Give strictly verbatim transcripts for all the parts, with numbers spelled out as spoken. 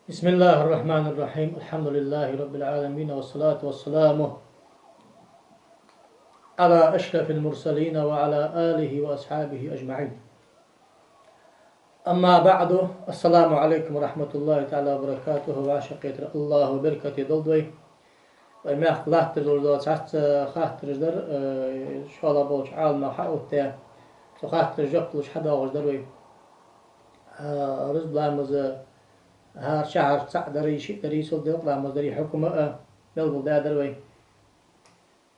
بسم الله الرحمن الرحيم. الحمد لله رب العالمين، والصلاة والسلام على أشرف المرسلين وعلى آله وأصحابه أجمعين. أما بعد، السلام عليكم ورحمة الله تعالى وبركاته. Ва шаккхетар Аллахӏа беркате долда вай. Вай мехка латташ долаш дола цхьацца хаттараш дар, э, шоллагӏа болча Ӏаламнаха хьаоттаяь, цу хаттарашта жоп луш хьадоагӏаш дар вай. Э, рузба ламаз, хӏара шахьарча цаӏ дарий, шиъ дарий, султан делкъа ламаз дарий хьукма а белгалдаьдар вай.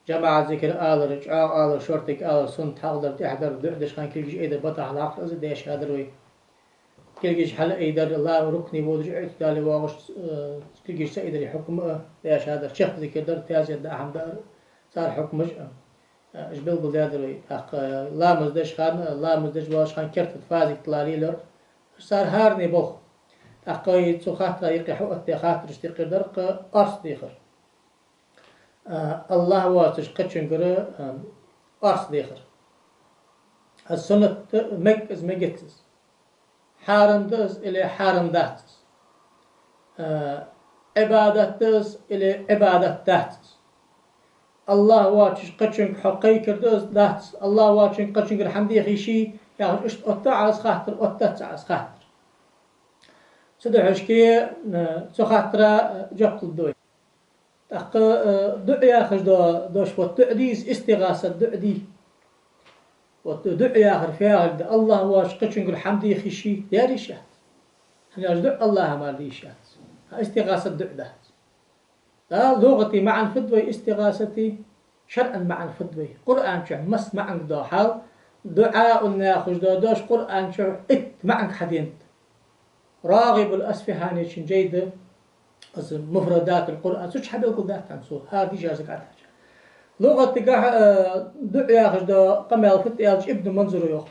ЖамаӀат зикар алар, чӀоагӀа алар, шортига алар, суннат хьалхадар, тӀехьадар, дуӀа деш хана кулгаш айдар, батахьа лакхар, из а дешадар вай. Кулгаш хьалайдар, ла рукни водаш, иӀтидале воагӀаш, э, кулгаш ца айдари хьукма а дешадар, чехка зикар дар, таьзет да, ахьам дар, цар хьукмаш а, э, уж белгалдаьдар вай. ТӀаккха ламаз деш хана, ламаз деш воалаш хана керта фазига тӀа ларийла, цар хӀаране болх. ТӀаккха вай цу хаттара юкъе хьаоттаяь хаттарашта юкъера дар-кх орц дехар. А, Аллахӏ воацача кхычунгара, а, орц дехар. Из суннат да, мег из, мегац из. Хьарам да из или хьарам дац из. А, Ӏибадат да из или Ӏибадат дац из. Аллахӏ воацача кхычунга хьо кхайкар да из, дац из. Аллахӏ воацача кхычунгара хӀама деха йиш йий, яхаш, иштта оттадац Ӏа из хаттар, оттадац Ӏа из хаттар. Цудухьа-кх, а, цу хаттара, а, жоп лургда вай. ТӀаккха, э, дуӀа яхаш до-, дош, вот дуӀа дий из, истигӀасат дуӀа дий. Вот дуӀа яхар фу яхилга да, Аллахӏ воацача кхычунгара хӀама деха йиш йий, дера йиш яц. ХӀана аьлча дуӀа Аллахӏа мара де йиш яц. А истигӀасат дуӀа дац. Да, лугӀате маӀан фуд вай истигӀасата, шарӀан маӀан фуд вай. Къуръан чу масса маӀанга дола хьал, дуӀаун яхаш дола дош Къуръан чу итт маӀанга хьаденад. РагӀибул Асфахьанечун жай да, из Муфрадатул Къуръан, цу чу хьабелгалдаьд хьона цо, хӀара дийшача сага Ӏадахьа. ЛугӀатагахь, э, дуӀа яхаш дола къамаьл фуд аьлча, Ибн Манзура йоах.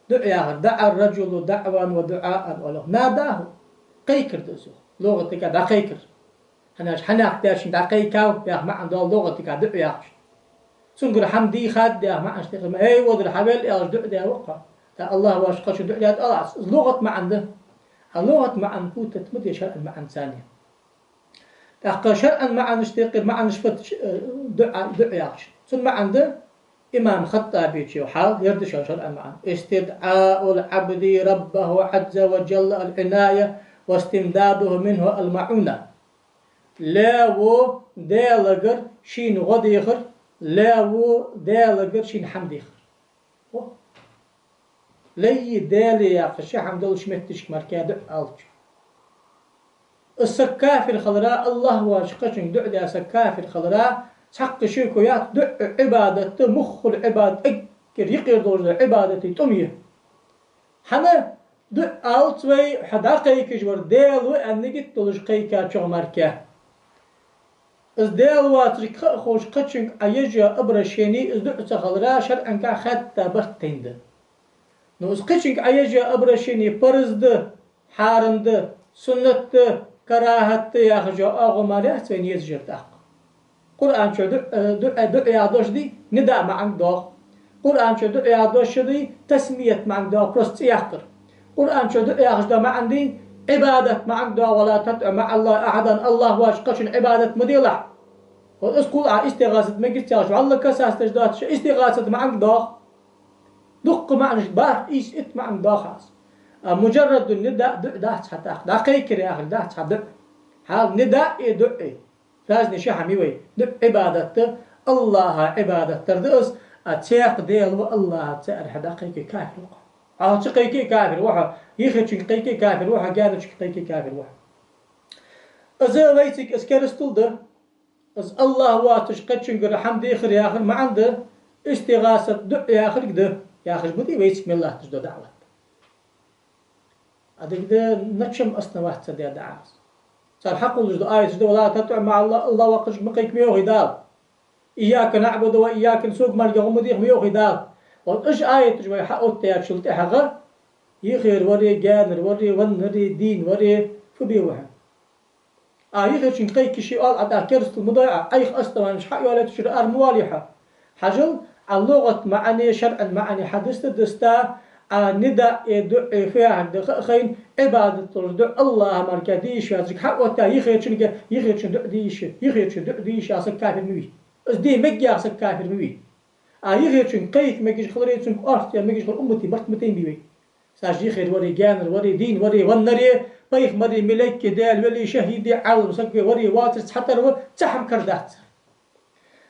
ДуӀа яхар, даӀа ар-раджулу даӀван ва дуӀаан оал йоах. Надаху, кхайкар да из йоах. ЛугӀатагахь дӀакхайкар. ХӀана аьлча хьанехк даьчунга дӀакхайкав яха маӀан дола лугӀатагахь дуӀа яхачун. Цунгара хӀама дийхад яха маӀанашта юкъера, эй, водар, хьавел аьлча дуӀа даь ва-кх хьо. ТӀаккха Аллахӏ воацача кхычунга дуӀа даьд оал Ӏа из. Из лугӀата маӀан да. А лугӀата маӀан путать ма де шарӀан маӀанца. ТӀаккха шарӀан маӀанашта юкъера маӀанаш фуд, э, дуӀа, дуӀа яхачун. Цун маӀан да, имам ХаттӀабечо йоах хьал, ер да шоана шарӀан маӀан. استدعاء العبد ربه عز وجل العناية واستمداده منه المعونة. Лаьво Даьлагара шийна гӀо дехар, лаьво Даьлагара шийна хӀама дехар. О. Лай Даьлага яхаш ши хӀама долча моттигашка мара дуӀа алача. Из саг кафир хилара, Аллахӏ воацача кхычунга дуӀа даь саг кафир хилара, цхьаккха шеко яц, дуӀа Ӏибадат да, муххал Ӏибадат, эггара юкъера долаш дола Ӏибадатий тӀум я. ХӀана? ДуӀа алац вай, хьо дӀакхайкаш вар Даьла ва аьнна нигат долаш кхайкачох мара. Из Даьла воацилга ха а ховш, кхычунга Ӏа еш йола обращени из дуӀа ца хилара, шарӀангахь хатта барт тайна да. Ну, из кхычунга Ӏа еш йола обращени парз да, хьарам да, суннат да, карахӀат да яхаш йола оагӀув мара яц вайна езаш ер тӀаккха. Къуръан чу дуӀа, дуӀа, дуӀа яха дош дий, нидаъ маӀанга доагӀа. Къуръан чу дуӀа яха дош дий, тасмият маӀанга доагӀа, просто цӀи яккхар. Къуръан чу дуӀа яхаш дола маӀан дий, Ӏибадат маӀанга доагӀа, ولا تدع مع الله أحدا, Аллахӏ воацача кхычун Ӏибадат ма делахь. Вот из кхул Ӏа истигӀасат мегиц аьлча, валлахӀи, касас деш доацаш, истигӀасат маӀанга доагӀа. Дуккха маӀанаш, бархӀ, ийс, итт маӀанга доагӀа из. А муджарраду нидаъ дуӀа дац хьа тӀаккха, дӀакхайкар яхар дац хьа дуӀа. Хьал нидаъи дуӀи. Разни ши хӀама я вай. ДуӀа Ӏибадат да, Аллахӏа Ӏибадат дар да из, а цхьаккха Даьла ва Аллахӏ ца аьле хьо дӀакхайке кафир ва хьо. Ӏа ца кхайке кафир ва хьо, йихачунга кхайке кафир ва хьо, гаьнарчунга кхайке кафир ва хьо. Из вайцига из керастал да, из Аллахӏ воацача кхычунгара хӀама дехар яхар маӀан да, истигӀасат дуӀа яхарг да, яхаш ба дий вайцига мел латташ дола даӀват. А дика да, на чам основаться даь да Ӏа из. Цар хьакхоллаш дола аяташ да, ولا تدع مع الله, Аллахӏ воацачунга ма кхайка ма йоахий Дала. إياك نعبد وإياك نستعين, сога мара гӀо ма деха ма йоахий Дала. Вот уж аяташ вай хьаоттаяьчул тӀехьагӀа, йихар варе, гаьнар варе, ваннаре, дийна варе, фу бе ва хьона? А йихачунга кхайкаш оал Ӏа, тӀаккха керастал ма дой Ӏа, Ӏайха основанеш хьайоалаеш ара ма валий хьо. Хьажал, Ӏа лугӀат маӀане, шарӀан маӀане хьадиста, диста, Ӏа нидаъ е дуӀа е фу яхар да ха а хайна, Ӏибадат долаш дуӀа АллахӀа мара де йиш яц, хьаоттаяь йихерчунга, йихерчун дуӀа де йиш я, йихерчун дуӀа де йиш я, саг кафир ма вий. Из де мегаш саг кафир ма вий. Ӏа йихерчунга кхайка мегаш хиларе, цунга орц е мегаш хиларе уммата барт ма тайнабий вай. Саж йихер варе, гаьнар варе, дийна варе, ваннаре, пайхамаре, малейке, Даьла вели, шахӀиде, Ӏалам саг ве варе, воацар цхьатарра ва, цхьа хӀама кара дац цар.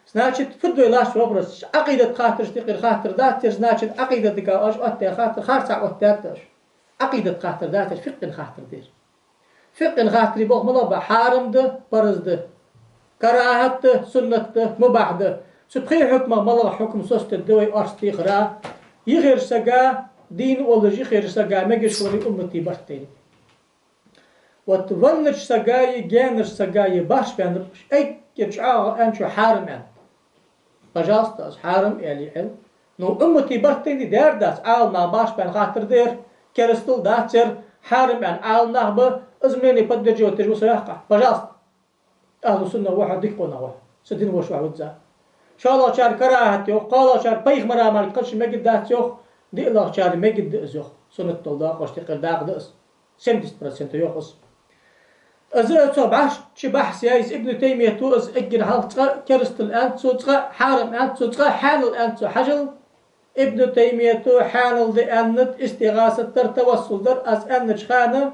Значит, фу да вай лаьца вопрос? Ӏакъидат хаттараш тӀехьара хаттар дац ер, значит, Ӏакъидатага оаш оттадаь хаттар, харцахьа оттадаьд оаш. Ӏакъидат хаттар дац ер, фикъхӀин хаттар да ер. ФикъхӀин хаттарий болх малагӀа ба? Хьарам да, парз да, карахӀат да, суннат да, мубахь да. Цу пхе хьукмах малагӀа хьукм соцаде деза вай орц дехара? Йихерча сага, дийна волаш йихерча сага мегаш хиларе уммата барт тайнаб. Вот ваннача сага е, гаьнарча сага е барш баьннаб, эггара чӀоагӀа аьнначо хьарам аьннад. Пожалуйста, аз хьарам аьле Ӏел. Ну, уммата барт тайнаб, дер дац, Ӏаламнаха барш баьнна хаттар да ер, керастал дац ер, хьарам аьнна Ӏаламнах ба, из мнение поддерживать деш ва со яхаш. Пожалуйста. Ахьлу сунна ва хьо, дика къонах ва хьо. Са дин воша ва хьо визза. ШоллагӀчар карахӀат йоах, кхоалагӀчар пайхамара мара кхача мегаргдац йоах, диълагӀчар мегаргда из йоах. Суннат дола дакъош тӀехьара дакъа да из. Семьдесят процентов йоах из. Из цо бахьаш, чи бахьс яй из Ибн Таймията, из эггара хьалха цкъа керастал аьннад цо, цкъа хьарам аьннад цо, цкъа хьаьнал аьннад цо. Хьажал, Ибн Таймията хьаьнал да аьннад истигӀасат дар, тавассул дар, аз аьннача хана,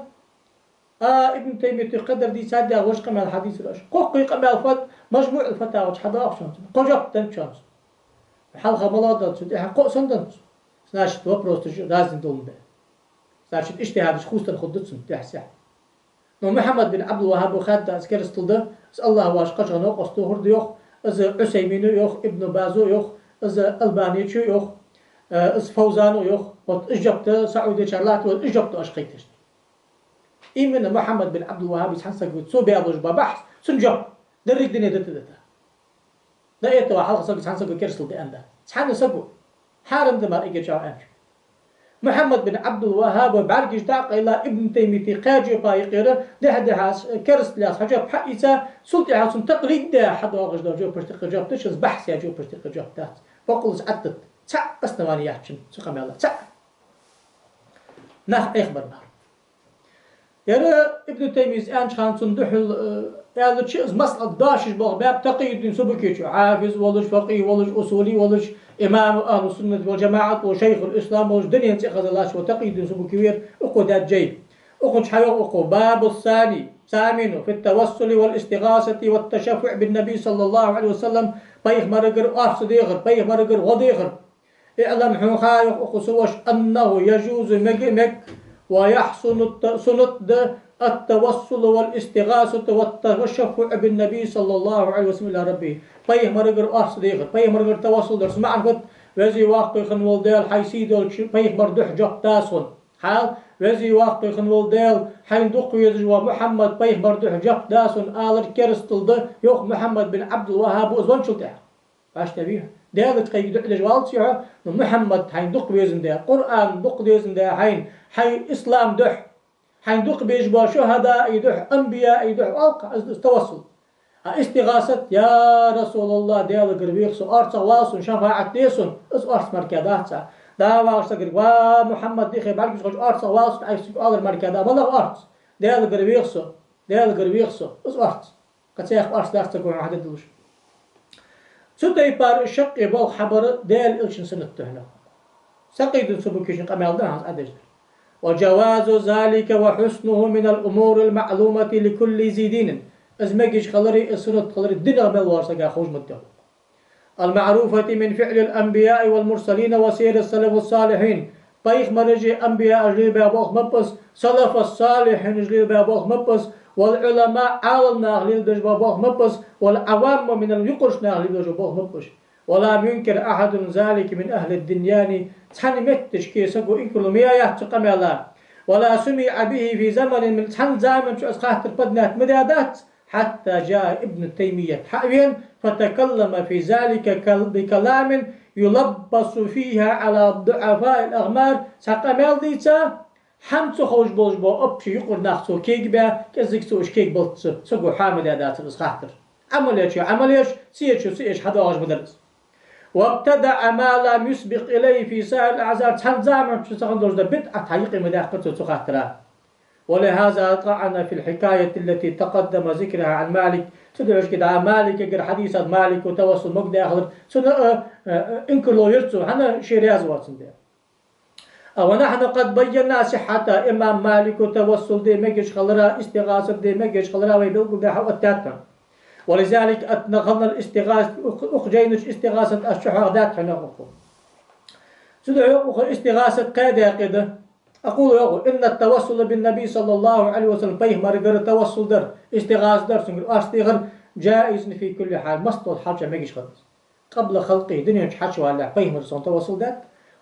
а, Ибн Таймията кхыдар дийцад яхаш, вож къамаьл хьадийцар оаш. Кхоккхе къамаьл фад, МажмуӀул-Фатава чу хьадоагӀа шоана. Кхо жоп да цунна. Хьалха малагӀа да цун, тӀехьа кхо санна да цун. Значит, вопрос тӀа разный долаш да. Значит, иджтихӀадаш хувцаденна хургда цун тӀехьа-сехьа. Но Мухьаммад бин Ӏабдул-ВахӀаба хаьдда из керастал да, из АллахӀ воацача кхача новкъост тохар да йоах, из Ӏусаймина йоах, Ибн База йоах, из Албаничо йоах, э, из Фавзано йоах, вот из жоп да, Саудечар латташ вола, из жоп да оаш кхайкаш. Именно Мухьаммад бин Ӏабдул-ВахӀаба цхьан саго, цо баь болаш ба бахьс, цун жоп, деррига дине дита-дита. До этого хьалха саго, цхьан саго керастал да аьнна. Цхьан саго. Хьарам да мара эггара чӀоагӀа аьнначо. Мухьаммад бин Ӏабдул-ВахӀаба бӀаргаш дӀакъайла Ибн Таймията кхаь жопа юкъера, дехьа-дехьа керастал яха хьа жоп хьаийца, цул тӀехьа цун такълид даь хьадоагӀаш дола жопаш тӀехьара жоп да, шоаш бахьс яь жопаш тӀехьара жоп дац. Боккъал из Ӏаттат. Цхьа основани яц цун цу къамаьла. Цхьа. Нах Ӏехабар мара. Ер Ибн Таймияс аьннача хана цунна духьал, э, аьлча, из масъала дешаш болх баьб Такъийюддин Субукичо, хьафиз волаш, факъихӀ волаш, усули волаш, имам ахьлу суннат вал жамаӀат волаш, шайхул ислам волаш, дунен цӀи хоза латташ вола Такъийюддин Субуки вар, укхо даьд жай. Укхун чу хьайоах укхо: باب الثاني، الثامن، في التوسل والاستغاثة والتشفع بالنبي صلى الله عليه وسلم, пайхамарагара орц дехар, пайхамарагара гӀо дехар. اعلم, хьона ха йоах укхо, са воша, أنه يجوز, мег, мег, ويحسن, суннат да, التوسل والاستغاثة والتشفع بالنبي صلى الله عليه وسلم إلى ربه. Пайхамарагара орц дехар, пайхамарагара тавассул дар, цун маӀан фуд? Веза-воккха хинна вола Даьла, хьай сий долча пайхамара духьа жоп да сона. Хьал, веза-воккха хинна вола Даьла, хьайна дукха везаш вола Мухьаммад пайхамара духьа жоп да сона алар керастал да, йоах Мухьаммад бин Ӏабдул-ВахӀаба из венначул тӀехьа. Башта вий хьо? Даьлага кхайка дуӀа деш валац хьо, но Мухьаммад хьайна дукха везаш вола Даьла, Къуръан дукха дезаш вола Даьла хьайна, хьай ислам духьа, хьайна дукха безаш бола шухӀадаий духьа, анбияий духьа, алкха, из да из тавассул. А истигӀасат, я РасулаллахӀ, Даьлагара веха со, орцагӀвала сона, шафаӀат де сона, из орц мара дац цхьа. ДӀа вагӀаш сагага: ва Мухьаммад, дихе бӀаргагуш хилча, орцагӀвала сона, Ӏайса алар мара да. МалагӀа орц? Даьлагара веха со, Даьлагара веха со, из орц. Кхы цхьаккха орц дац цхьа гуш хьадергдолаш. Цу тайпара шаккхе болх хьабар Даьла Элчан суннат да хьона. Такъийюддин Субукичун къамаьл да хӀанз Ӏадеш дар. وجواز ذلك وحسنه من الأمور المعلومة لكل ذي دين. Из мегаш хилари, из суннат хилари динах мел вола сага ховш ма дий. المعروفة من فعل الأنبياء والمرسلين وسير السلف الصالحين. Пайхамараши анбияаши лелабаь болх ма бий из, салафу-с-салихьинаша лелабаь болх ма бий из, والعلماء, Ӏаламнаха лелабеш бола болх ма бий из, والعوام, юкъарча наха лелабеш бола болх ма бий из. ولم ينكر أحد ذلك من أهل الأديان. Цхьан метташка саго инкарло ма яьяц цу къамаьла. ولا سمع به في زمن, цхьан заман чу из хаттар поднять ма даьдац, حتى جاء ابن تيمية, хьавена, فتكلم في ذلك كل-، بكلام يلبس فيها على الضعفاء الأغمار, цхьа къамаьл дийца, хӀама ца ховш болаш бола общий юкъара нах цо кегабаь, кӀеззига цо уж кегабалца, саго хьа ма даьдацар из хаттар. Ӏамал ечо Ӏамал еш, ца ечо ца еш хьадоагӀаш ма дар из. وابتدع ما لم يسبق إليه في سائر الأعصار. Цхьан заман чу ца хинна долаш дола бидӀат хьаюкъе ма даьккхар цо цу хаттара. ولهذا طعن في الحكاية التي تقدم ذكرها عن مالك. Цудухьа шки да Маликагара хьадисат, Малика тавассул магадаь хилар, цунна, э, э, инкарло йир цо, хӀана, ше раьза воацандаь. ونحن قد بينا صحتها. Имам Малика тавассул де мегаш хилара, истигӀаса де мегаш хилара вай белгалдаь хьаоттадаьд хьона. ولذلك أدخلنا الاستغاثة, укх, укх жайна чу истигӀасат аз чухьоахадаьд хьона укхо. Цудухьа укхо истигӀасат кхаь даькъе да. أقول, йоах, إن التوسل بالنبي صلى الله عليه وسلم, пайхамарагара тавассул дар, истигӀаса дар, цунгара орц дехар, جائز في كل حال, массадолча хьал чу мегаш хилац. قبل خلقه, дунен чу хьачувалалехь пайхамара сона тавассул даьд.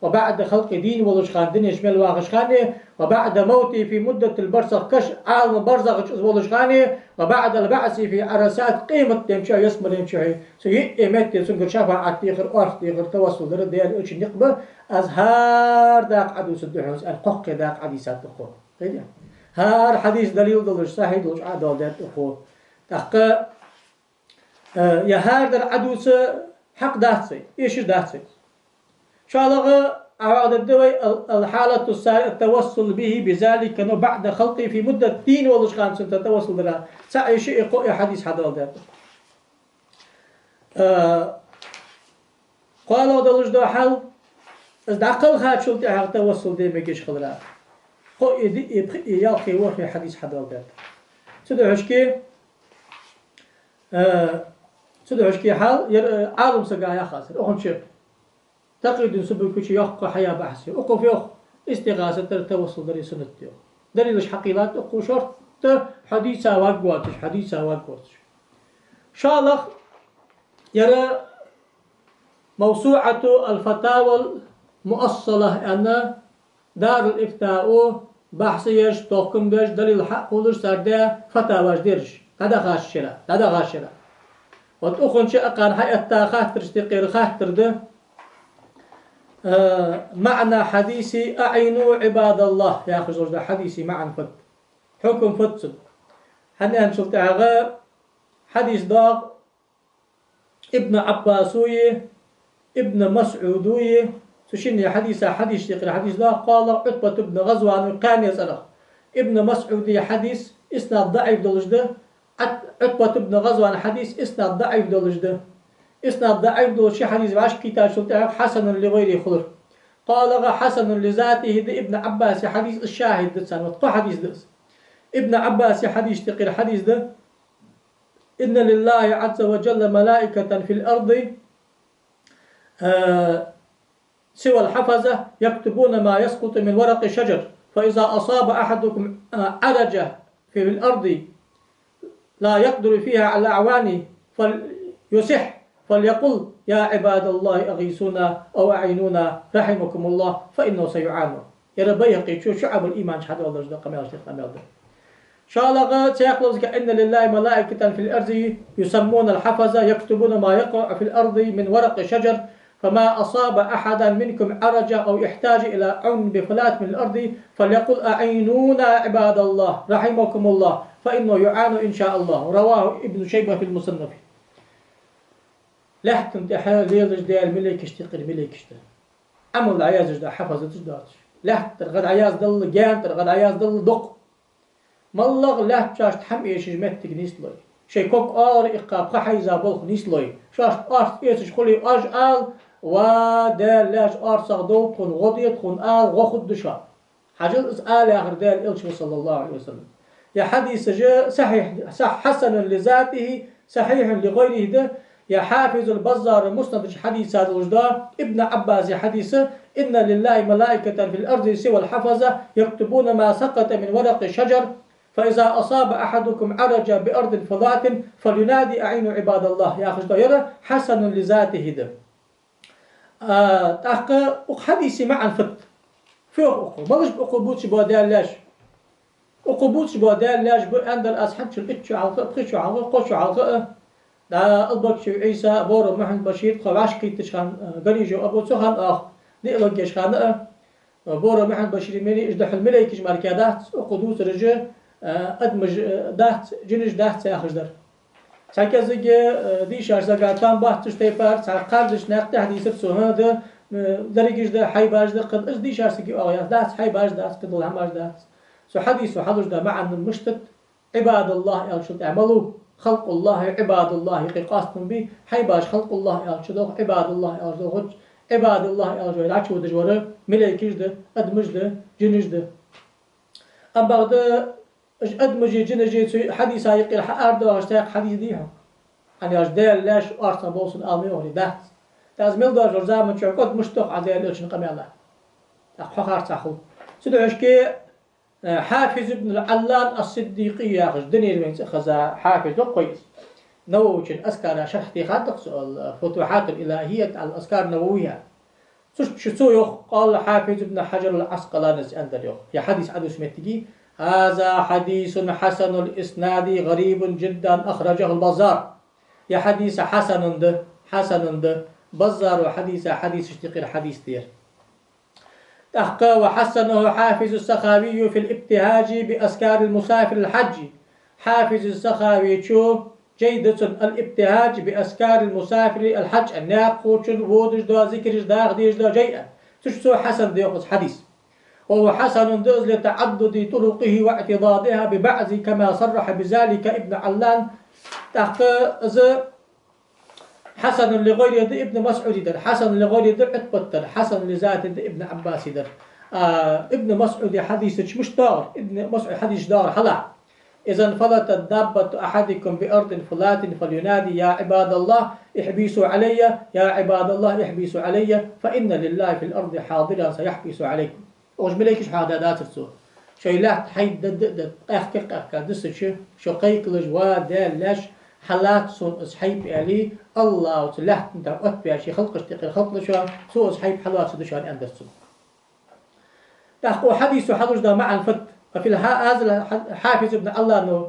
وبعد خلقه, дийна волча хана, дунен чу мел вахача хана, وبعد موته في مدة البرزخ, каша Ӏалама барзаха чу из волча хана, وبعد البعث في عرصات, къематден чу, ялсмален чу, цу йиъе метте цунгара шафаӀат дехар, орц дехар, тавассул дар Даьла Элчан никъ ба, аз хӀара дакъа Ӏодувцаргда хьона, аьнна, кхоккхе дакъа Ӏодийцад укхо. Кхийтарий? ХӀара хьадис далил долаш, сахьихь долаш Ӏодоаладаьд укхо. ТӀаккха Э, е хӀара дар Ӏодувца хьакъ дац вай, эшаш дац вай. ШоллагӀа, Ӏа вагӀа дергда вай, ал-, الحالة الثانية التوسل به بذلك, но بعد خلقه في مدة, дийна волча хана цунца тавассул дар. Цхьа эши, э, кхо, э, хьадис хьадоаладаьд. Э, кхоалагӀа долаш дола хьал, из дӀакхалхачул тӀехьагӀа тавассул де мегаш хилара. Кхо, э, диъ, э, пхиъ, э, ялх, э, ворхӀ, э, хьадис хьадоаладаьд. Цудухьа шки, Э, цудухьа шки хьал, ер, э, Ӏалам сага яхар. Укхун чу Такъиюддин Субукичо йоах кхо хьаяь бахьс. Укхо фу йоах, истигӀаса дар, тавассул дар суннат да йоах. Далилаш хьакхийллад укхо шортта, хьадийца варгвоацаш, хьадийца варгвоацаш. ШоллагӀа, ер موسوعة الفتاوى المؤصلة аьнна, Дарул-Ифтао бахьс еш, тохкам беш, далил хьакхоллаш, цар даь фатаваш да ераш, дӀадахача шера, дӀадахача шера. Вот укхун чу акхарна хьаэтта хаттарашта юкъера хаттар да, э, معنى حديث أعينوا عباد الله яхаш долаш дола хьадиса маӀан фуд, хьукам фуд цун. ХӀана аьлча тӀехьагӀа хьадис доагӀа Ибн Ӏаббасои, Ибн МасӀудои, цу шинне хьадиса, хьадис тӀехьара хьадис да, قال عتبة بن غزوان, кхаьннеи цӀерах. Ибн МасӀуда хьадис иснад даӀиф долаш да, Ӏат-, Ӏутбат ибн ГӀазван хьадис иснад даӀиф долаш да. Иснад даӀиф долаш ши хьадис вӀашагӀкхийттачул тӀехьагӀа حسن لغيره хулар. КхоалагӀа حسن لذاته да, Ибн Ӏаббаса хьадис из шахӀид да царна, вот кхо хьадис да из. Ибн Ӏаббаса хьадис тӀехьара хьадис да: إن لله عز وجل ملائكة في الأرض، آه، سوى الحفظة، يكتبون ما يسقط من ورق الشجر، فإذا أصاب أحدكم، آه، عرجة في الأرض لا يقدر فيها على أعوانه فليصح، فليقل: يا عباد الله أغيثونا أو أعينونا رحمكم الله، فإنه سيعان. Ер БайхӀакъе чу ШуӀабул-Иман чу хьадоаладеш да къамаьл, ши къамаьл да. ШоллагӀа, цхьаькха лафзага: إن لله ملائكة في الأرض يسمون الحفظة يكتبون ما يقع في الأرض من ورق الشجر، فما أصاب أحدا منكم عرجة أو احتاج إلى عون بفلاة من الأرض فليقل: أعينونا عباد الله رحمكم الله، فإنه يعان إن شاء الله. رواه ابن شيبة في المصنف. Лаьттан тӀа лелаш Даьла малейкаш тӀехьара малейкаш да. Ӏамал дӀаязъеш да, хьафазаташ доацаш. Лаьттара гӀа дӀаяздалла, гаьнатӀара гӀа дӀаяздалла дукха. МаллагӀа лаьтта шоашта хӀама эшаш моттиг нийслой, шоай ког оагӀора иккха пха хьайза болх нийслой, шоашта орц эцаш хуле, оаш ала: «Ва Даьла лаьш, орцагӀа довла тхона, гӀо де тхона», ала, гӀо хургда шоана. Хьажал, из ала яхар Даьла Элча ва, صلى الله عليه وسلم. Ер хьадисаш сахьихь, сахь-, حسن لذاته, صحيح لغيره да. Ер Хьафиз аль-Баззара Муснада чу хьадийца долаш да Ибн Ӏаббаса хьадис: إن لله ملائكة في الأرض سوى الحفظة يكتبون ما سقط من ورق الشجر، فإذا أصاب أحدكم عرجة بأرض فلاة فليناد: أعينوا عباد الله. Яхаш да, ер حسن لذاته да. А, тӀаккха укх хьадиса маӀан фуд? Фу йоах укхо? Малаш ба укхо бувцаш бола Даьла лаьш? Укхо бувцаш бола Даьла лаьш ба, аьннадар аз, хӀанзчул итт шу хьалха, пхи шу хьалха, кхо шу хьалха а, да, Албакчиев Ӏийса, Боров Мухьаммад-Башир, тхо вӀашагӀкхийттача хана, а, Гарижев Абу, цу хана а, диълаггеш хана а, Боров Мухьаммад-Башира мери, уж духьал малейкаш мара дац, укхо дувцараш, а, адамаш, а, дац, жинаш дац яхаш дар. Цхьа кӀезига, э, дийшача сага там бац цу тайпара, цхьа кхардаш наькъа тӀехьа дийцар цо, хӀа, да, э, дерригаш да, хьайбаш да, кхы да, из дийшача сага оагӀув яц, дац, хьайбаш дац, кхы дола хӀамаш дац. Цу хьадисо хьалуш да маӀан мишта да, عباد الله аьлчул тӀехьа малув, خلق الله، عباد الله юкъе къоастам бий, хьайбаш خلق الله аьлча долх, عباد الله аьлча долхац, عباد الله аьлча вай дӀачуводаш вар малейкаш да, адамаш да, жинаш да. Ам бакъда, уж адамаши жинаши цу хьадиса юкъера хьаарадоахаш цхьаькха хьадис дий хьона? Хьан яж Даьла лаьш орцагӀа болсун ала ма йоахарий, дац. ТӀаккха из мел доацача заман чухь кӀод мишта дох Ӏа Даьла Элчан къамаьла? ТӀаккха хьо харцахьа хул. Цудухьа шке, э, Хьафиз ибн ал-Ӏаллан ас-Сиддикъи яхаш, динера вайна цӀи хеза хьафиз да-кх из. Нававийчун Азкара шархь техад-кх цо, ал-Футухьатул Илахьият ал-Азкар Нававийя. Цу чу цо йоах, قال الحافظ ابن حجر العسقلاني аьннадар йоах, ер хьадис Ӏодувца моттиге: هذا حديث حسن الإسناد غريب جدا أخرجه البزار. Ер хьадис хьасанун да, хьасанун да, Баззара хьадиса хьадисашта юкъера хьадис да ер. ТӀаккха وحسنه الحافظ السخاوي في الابتهاج بأذكار المسافر الحاج. Хьафиз ас-Сахавийс жайна да цун الابتهاج بأذكار المسافر الحاج, наькъа хинначун водаш дола зикараш даха дезаш дола жай. Цу чу цо хьасан да йоах из хьадис. وهو حسن да из لتعدد طرقه واعتضادها ببعض كما صرح بذلك ابن علان. ТӀаккха из حسن لغيره да Ибн МасӀудадар, حسن لغيره да Ӏутбатадар, حسن لذاته да Ибн Ӏаббасадар. А, Ибн МасӀуда хьадиса чу мишта доагӀар, Ибн МасӀуда хьадисаш доагӀар хьалха: إذا انفلتت دابة أحدكم بأرض فلاة فليناد يا عباد الله احبسوا علي، يا عباد الله احبسوا علي، فإن لله في الأرض حاضرا سيحبس عليكم. Уж малейкаш хьоахадаь дацар цо. Шоай лаьтта хьайда дадда а дадда, къаьхка а къаьхка, дисача, шо кхайкалаш: «Ва Даьла лаьш, хьалаца сона из хьайба», — аьле, АллахӀа цу лаьттан тӀа оттаваьча халкъашта юкъера халкъ да шоана, цо из хьайба хьалоацаргда шоана, аьннадар цо. ТӀаккха укх хьадисо хьалуш да маӀан фуд? ففي الح-، هذا الح-، الحافظ ابن علان,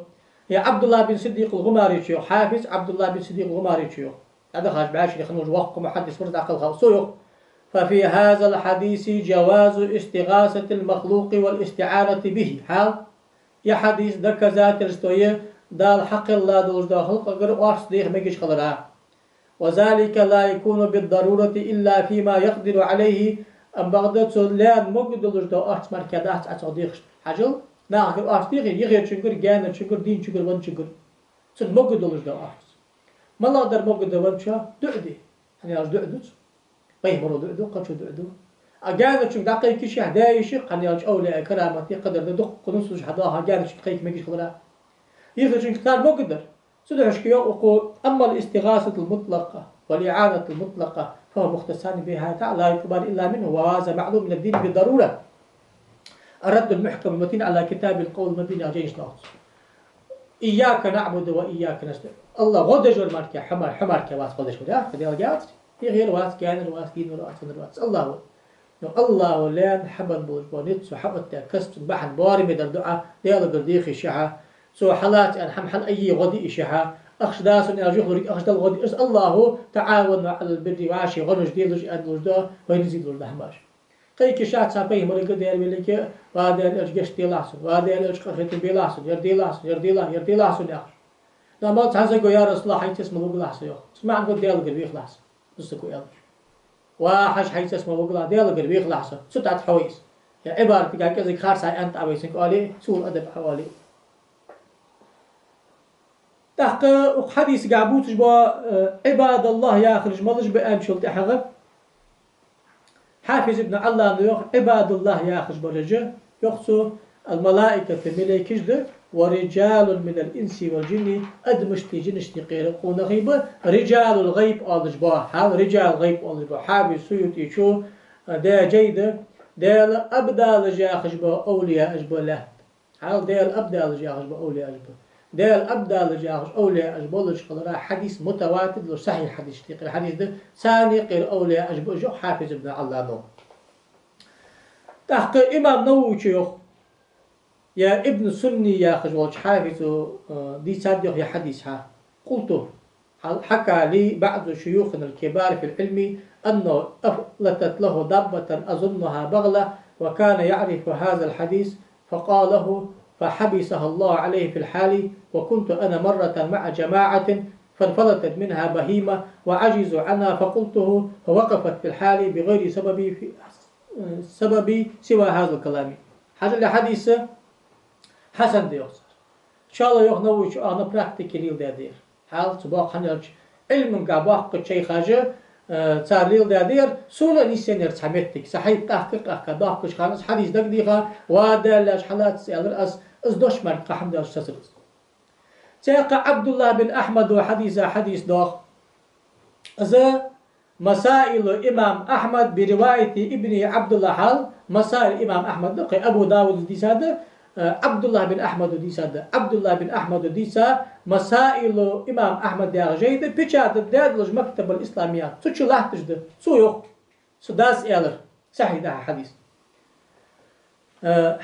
ер Ӏабдуллахь бин Сиддикъ ал-ГӀумари чу йоах, хьафиз Ӏабдуллахь бин Сиддикъ ал-ГӀумари чу йоах. ДӀадахача бӀаьшере хинна вола воккха мухьаддис вар, дӀакхалхав, цо йоах: ففي هذا الحديث جواز استغاثة المخلوق والاستعانة به. Хьал, ер хьадис доказательство я Дала хьакхелла долаш дола халкъагара орц деха мегаш хилара. وذلك لا يكون بالضرورة إلا فيما يقدر عليه. Ам бакъда цо лаьна могаш долаш дола орц мара дац Ӏа цох дехаш. Хьажал, нахагара орц дехий, йихерчунгара, гаьнарчунгара, дийначунгара, венначунгара. Цунна могаш долаш дола орц. МалагӀдар могаш да венначоа? ДуӀа де. ХӀана аьлча дуӀа ду цо. Пайхамара дуӀа ду, кхыча дуӀа ду. А гаьнарчунга дӀакхайка йиш я, даь йиш я, хӀана аьлча овлияй карамат я, кхыдар да, дуккха нусазаш хьадоагӀа гаьнарчунга кхайка мегаш хилара. Йихерчунга цар могаш дар. Цудухьа шке йоах укхо: أما الاستغاثة المطلقة والإعانة المطلقة فهو مختصان بها تعالى لا يقبل إلا منه، وهذا معلوم من الدين بالضرورة. الرد المحكم المتين على كتاب القول المبين, яхаш жайнаш доагӀа цо. إياك نعبد وإياك نستعين. АллахӀ гӀо деш вар мара, хьо мара, хьо мара вац гӀо деш вар. Яхар Даьла гӀалат. Йихер вац, гаьнар вац, дийна вар вац, венна вар вац. АллахӀ ва. Но АллахӀа лаьна хьабенна болаш бола низ цо хьаоттадаь, касбаца бахьан боараме дар да Даьлагара дехе шехьа, цо хьалаца аьнна хӀама хьалъайе гӀо дие шехьа, ахча да сона аьнна юхалург ахча дала гӀо дие. Из АллахӀа: تعاونوا على البر والتقوى, гӀонаш делаш, аьнна долаш да, вайна зе долаш да хӀамаш. Кхайка йиш яц цхьан пайхамарагара, Даьла велига: «Ва Даьла Элча, гешт делахь сона, ва Даьла Элча, къахетам белахь сона, ер делахь сона, ер делахь, ер делахь сона», — яхаш. Но амма цхьан саго: «Я РасулаллахӀ, хьайна цецма вугалахь со», — йоах. Цун маӀан гуш Даьлагара вехалахь со, дусаго аьлча. «Ва хьажа, хьайна цецма вугалахь, Даьлагара вехалахь со». Цу тӀа тӀа хьо вайса. Ер Ӏибарат дика кӀезига харцахьа аьнна тӀа вайсанга оале, цул адаб хьа оале. ТӀаккха укх хьадисагахь бувцаш бола, э, عباد الله яхараш малаш ба аьнначул тӀехьагӀа, Хьафиз ибн Ӏаллана йоах, عباد الله яхаш бараш, йоах цо, الملائكة малейкаш да, ورجال من الإنس والجن адамашта, жинашта юкъера къонахий ба, رجال الغيب оалаш ба, хьал رجال الغيب оалаш ба. Хьафиз Суютичо, э, даь жай да, Даьла абдалаш яхаш бола овлияаш ба лаьтта. Хьал Даьла абдалаш яхаш бола овлияаш ба. Даьла абдалаш яхаш овлияаш болаш хилара хьадис мутаватир долаш, сахьихь хьадисашта юкъера хьадис да, царна юкъера овлияаш ба уж, йоах Хьафиз ибн Ӏаллана. ТӀаккха имам Нававийс йоах, ер Ибн Сунни яхаш волча хьафизо, э, дийцад йоах ер хьадис хьа. قلت: حكى لي بعض شيوخنا الكبار في العلم أنه أفلتت له دابة أظنها بغلة وكان يعرف هذا الحديث فقاله فحبسها الله عليه في الحال، وكنت أنا مرة مع جماعة فانفلتت منها بهيمة وعجزوا عنها فقلته فوقفت في الحال بغير سبب في، سبب سوى هذا الكلام. Хьажал, ер хьадис хьасан да йоах цар. ИншаАллахӀ, йоах Нававе, цо а на практике леладаьд ер. Хьал цу боккхача хьанарча Ӏилманга боккхача шайхаша, э, цар леладаьд ер, сона а нийсъеннаяр цхьа моттиг. Са хьайба тӀаккха-тӀаккха доахкача хана аз хьадис дагадеха, ва Даьла лаьш хьалаца аьлар аз, из дош мара кхы хӀама даьлча сацар аз. Цхьаькха ӀабдуллахӀ бин Ахьмада хьадиса хьадис доагӀа. Из مسائل الإمام أحمد برواية ابنه عبد الله, хьал مسائل الإمام أحمد да, кхы Абу Давуда дийцад, э, ӀабдуллахӀ бин Ахьмада дийцад. ӀабдуллахӀ бин Ахьмада дийца مسائل الإمام أحمد яха жай да, печатать даь долаш Мактаб аль-Исламия. Цу чу латташ да. Цо йоах, са дас аьлар. Сахьихь да хьадис.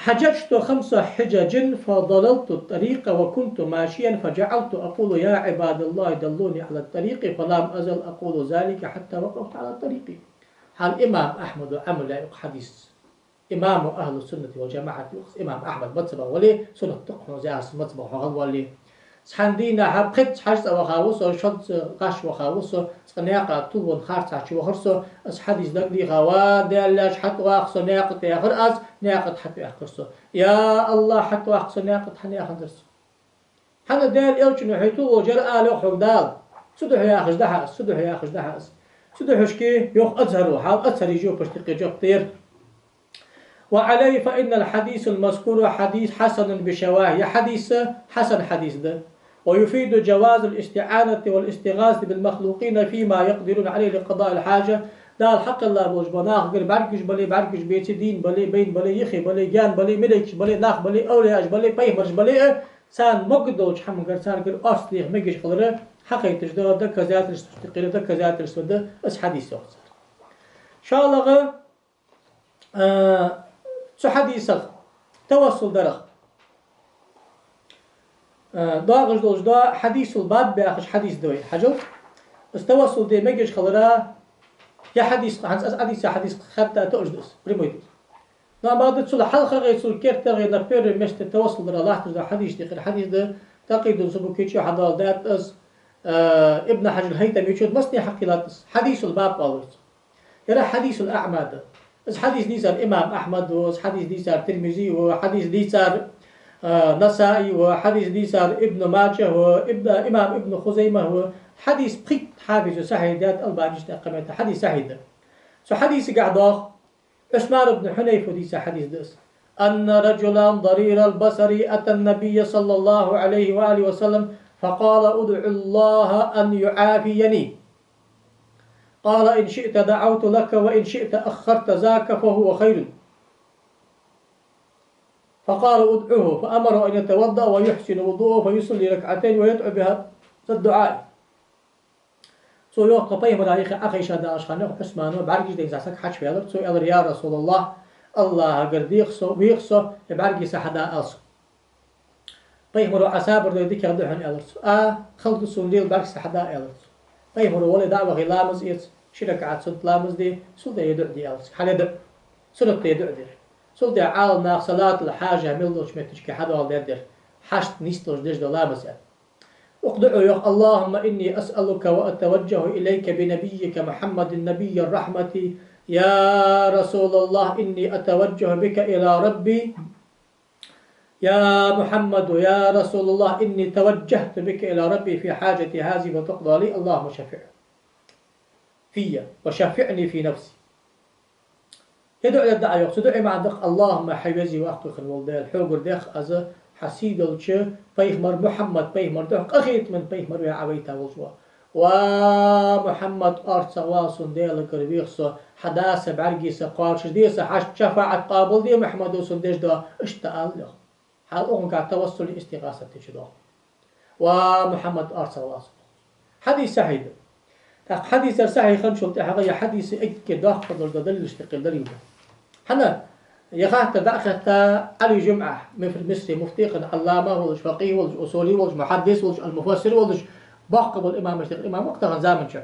حججت خمس حجج فضللت الطريق وكنت ماشيا فجعلت أقول: يا عباد الله دلوني على الطريق، فلم أزل أقول ذلك حتى وقفت على الطريق. Хьал имам Ахьмада Ӏамал яь укх хьадисаца. Имаму ахӀлу суннати вал жамаӀати ва имам Ахьмад мазхӀабах вале, суннат тукхьноза яхаш мазхӀабах хьогӀал вале. Цхьан дийнахьа пхезза хьажцӀа ваха ва со, шозза гӀаш ваха ва со, цкъа наькъа тувлавенна харцахьа чувахар со, аз хьадис дагадеха, ва Даьла лаьш хьатӀаваккха со наькъа тӀа, яхар аз, наькъа тӀа хьатӀаваьккхар со. Я АллахӀ, хьатӀаваккха со наькъа тӀа, хьанна яханзар со. ХӀана Даьла элчано хьай тувлаволча ара ала йоах хьога Дала. Цудухьа яхаш да хьа аз, цудухьа яхаш да хьа аз. Цудухьа шки йоах Азхьара, хьал Азхьара жопаш тӀа кхы жоп да ер. وعليه فإن الحديث المذكور حديث حسن بشواهد. Ер хьадис хьасан хьадис да. ويفيد جواز الاستعانة والاستغاثة بالمخلوقين فيما يقدرون عليه لقضاء الحاجة. Дала хьакхелла болча ба нахагара бӀаргаш бале, бӀаргаш беце, дийна бале, байна бале, йихи бале, гаьна бале, малейкаш бале, нах бале, овлияаш бале, пайхамараш бале, царна могадолча хӀамагара царгара оарц леха мегаш хилар хьакхеташ да, доказательство тӀакхира, доказательство да из хьадис йоах цар. ИншаАллахӀ, а, цу хьадисах, тавассул дарах, а, доагӀаш долаш да хьадисул баб яхаш хьадис да вай. Хьажал, из тавассул де мегаш хилара, ер хьадис, хӀанз аз хьадис, ер хьадис хатта тоъаш да из, прямой да из. Но амма да цул хьалхагӀа, цул кертагӀа, на первом месте тавассул дара латташ да хьадис, тӀакхира хьадис да, Такъийюддин Субукийчо хьадоаладаьд из, а, Ибн Хьажар Хьайтамичо, массане хьакхийллад из, хьадисул баб оал цох. Ер хьадисул аӀма да. Из хьадис дийцар имам Ахьмад ва, из хьадис дийцар Тирмизи ва, хьадис дийцар, а, Насаи ва, хьадис дийцар Ибн Маджа ва, Ибн, имам Ибн Хузайма ва. Хьадис пхийтта хьафизо сахьихь даьд, Албаничо тӀаккха мета хьадис сахьихь да. Цу хьадисагахь доагӀа, Ӏусман ибн Хьунайфа дийца хьадис да из. أن رجلا ضرير البصر أتى النبي صلى الله عليه وآله وسلم فقال: ادع الله أن يعافيني. قال: إن شئت دعوت لك وإن شئت أخرت ذاك فهو خير. فقال: ادعه. فأمره أن يتوضأ ويحسن وضوءه فيصلي ركعتين ويدعو بهذا الدعاء. Цо йоах, тха пайхамара юхе Ӏохайша далаш хана, йоах, Ӏусмано бӀаргаш дайна цхьа саг хьачуваьлар. Цо аьлар: «Я РасулаллахӀ, АллахӀагара дех со, вех со, ер бӀаргаш са хьада ала сога». Пайхамаро: «Ӏа сабар дой, дикагӀа да хьона», — аьлар цо. «А, хала да сона лела, бӀаргаш са хьада», — аьлар цо. Пайхамаро: «Вале, дӀа а вахе, ламаз эца, ши ракаӀат суннат ламаз де, цул тӀехьагӀа дуӀа де», — аьлар цо. Хьале да, суннат де дуӀа дир. Цул тӀехьагӀа Ӏаламнаха салатул хьажа мел долча моттигашка хьадоаладаьд ер, хьашт нийсделча деш дола ламаз аьнна. Укх дуӀо йоах: اللهم إني أسألك وأتوجه إليك بنبيك محمد نبي الرحمة. يا رسول الله، إني أتوجه بك إلى ربي. يا محمد، يا رسول الله، إني توجهت بك إلى ربي في حاجتي هذه فتقضى لي، اللهم شفع في وشفعني في نفسي. Ер дуӀа дергда Ӏа, йоах. Цу дуӀай маӀан да-кх: اللهم, хьай веза-воккха хинна вола Даьла, хьогара дех аз хьа сийдолча пайхамара, Мухьаммад пайхамара духьа, къахетама пайхамар ваь Ӏа вайта волча ва. Ва Мухьаммад, орцагӀвала сона Даьлагара, вех со, хьада са, бӀаргаш са, кхоачашде са, хьашт, шафаӀат къоабалде Мухьаммадо сона деш дола, иштта ала, йоах. Хьал укхангахь тавассули истигӀасати чудоагӀа. Ва Мухьаммад, орцагӀвала сона. Хьадис сахьихь да. ТӀаккха хьадис сахьихь хинначул тӀехьагӀа ер хьадиса эггара доккхагӀа дола далилаш тӀакхира далил да. ХӀана? Ер хаттар дӀа а хетта, Ӏали Жумъа, Миср-, Мисре муфти хинна, Ӏаллама волаш, факъихӀ волаш, усули волаш, мухьаддис волаш, аль-муфассир волаш, боккха бола имамаш тӀакхира имам ва-кх тахан заман чу.